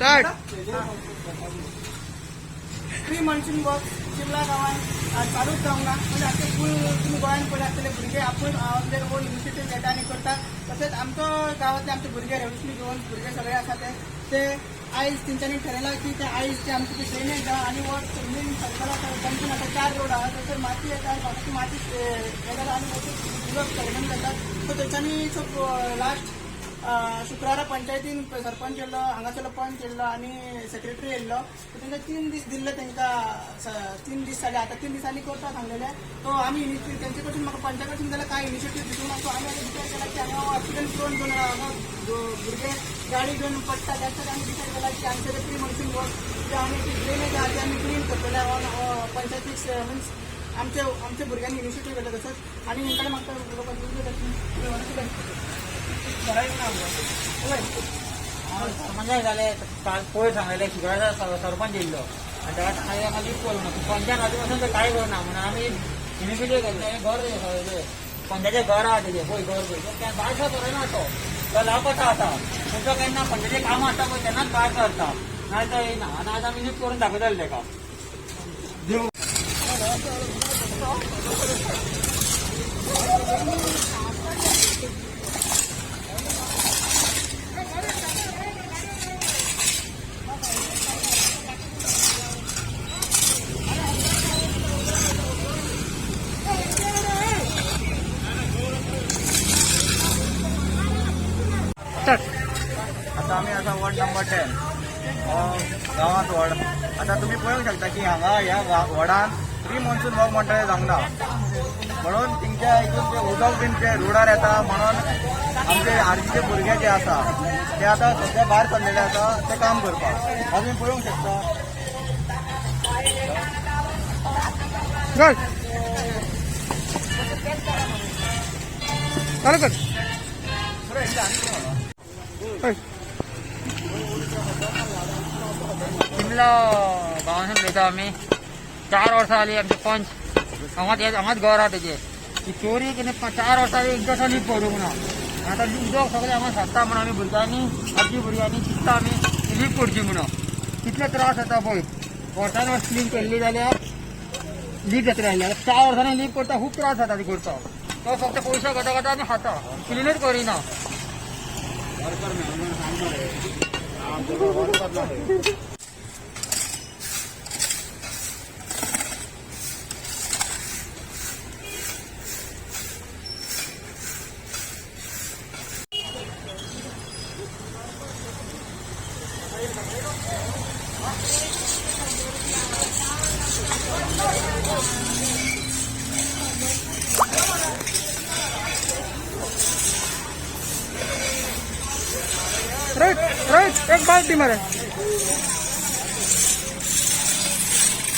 Start. Pre monsoon work चिमला गांवान चालूच जावंक ना. म्हणजे आतां फूल तुमी गोंयान पळयता आसतले, भुरगे आपूण आपले ओन इनिशिएटीव घेता आनी करता. तशेंच आमचो गांवांतले आमचे भुरगे, रेव्होल्युशनरी गोवन्स भुरगे सगळे आसा, ते ते आयज तेंच्यांनी ठरयलां की ते आयज ते आमचे ते ड्रेनेज आहा आनी हो मेन सर्कल आसा, जंक्शन आसा, चार रोड आहा, थंयसर माती येता, बाकीची माती हे जाता आनी उदक स्टॅग्नंट जाता. सो तेंच्यांनी सो लास्ट शुक्रारा पंचायतीन सरपंच येयल्लो, हांगासरलो पंच येयल्लो आनी सेक्रेटरी येयल्लो. तांकां 3 दीस दिल्ले. तांकां 3 दीस जाले आतां, 3 दिसांनी करता सांगलेले. सो आमी इनिशिएटीव तेंचे कडसून, म्हाका पंचा कडसून जाल्यार कांय इनिशिएटीव दिसूंक ना. सो आमी आतां डिसायड केला की हांगा एक्सिडंट प्रोन झोन आहा, हांगा भुरगे गाडी घेवन पडटा. त्यासाठी आमी डिसायड केला की आमचे ते प्री मॉन्सून वर्क जे आमी ती ड्रेनेज आहा ती आमी क्लीन करतले ऑन पंचायतीक. मिन्स आमचे आमच्या भुरग्यांनी इनिशिएटीव घेतला तसंच. आनी हेंकडे म्हाका उलोवपाक. सरपंचाक जालें काल पयर सांगलेलें. शुक्रारा सरपंच येयल्लो आनी ताका सांगलें हांगा लीप करूं ना. पंचान अजून पासून ते कांय करूना म्हणून आमी इनिशिएटीव घेतलें. घर पंचाचें घर आहा तेजें पळय, घर पळय, तो भायर सरना, तो तो लावपाचो आसा. पूण तो केन्ना पंचायतीचें कामां आसता पळय तेन्नाच भायर सरता, नाजाल्यार तो येयना. आनी आज आमी लीप करून दाखयतले तेका. स्टार्ट. आता आमी आसा वॉर्ड नंबर 10 गांवांत वॉर्ड. आतां तुमी पळोवंक शकता की हांगा ह्या वॉर्डान प्री मॉन्सून वर्क म्हणटा तें जावंक ना, म्हणून तेंच्या हितून ते उदक बीन ते रोडार येता. म्हणून आमचे आर्जीचे भुरगे जे आसा ते आतां सद्या भायर सरलेले आसा ते काम करपाक. हांव तुमी पळोवंक शकता. चल, चालू कर. हय. चिमला गांवांसून उलयता आमी. 4 वर्सां जाली आमचे पंच हांगाच, हांगाच घर आहा तेजे. ती चोरी कितें, 4 वर्सां जाली, एकदां लीप पडूंक ना. आतां उदक सगळें हांगा सारता म्हणून आमी भुरग्यांनी, आमची भुरग्यांनी चिंतता आमी लीप पडची म्हणून. कितले त्रास जाता पळय. वर्सान वर्स क्लीन केल्ली जाल्यार लीक जातले आसले. आतां 4 वर्सांनी लीक करता, खूब त्रास जाता. ती करता तो फक्त पयशे घेता घेता आनी खाता, क्लिनूच करिना. रोहित, रोहित, एक बाल्टी मरे.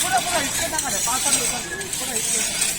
पुढं पुढं इतके टाका रे, पावसात लोकांना. पुढं इतके.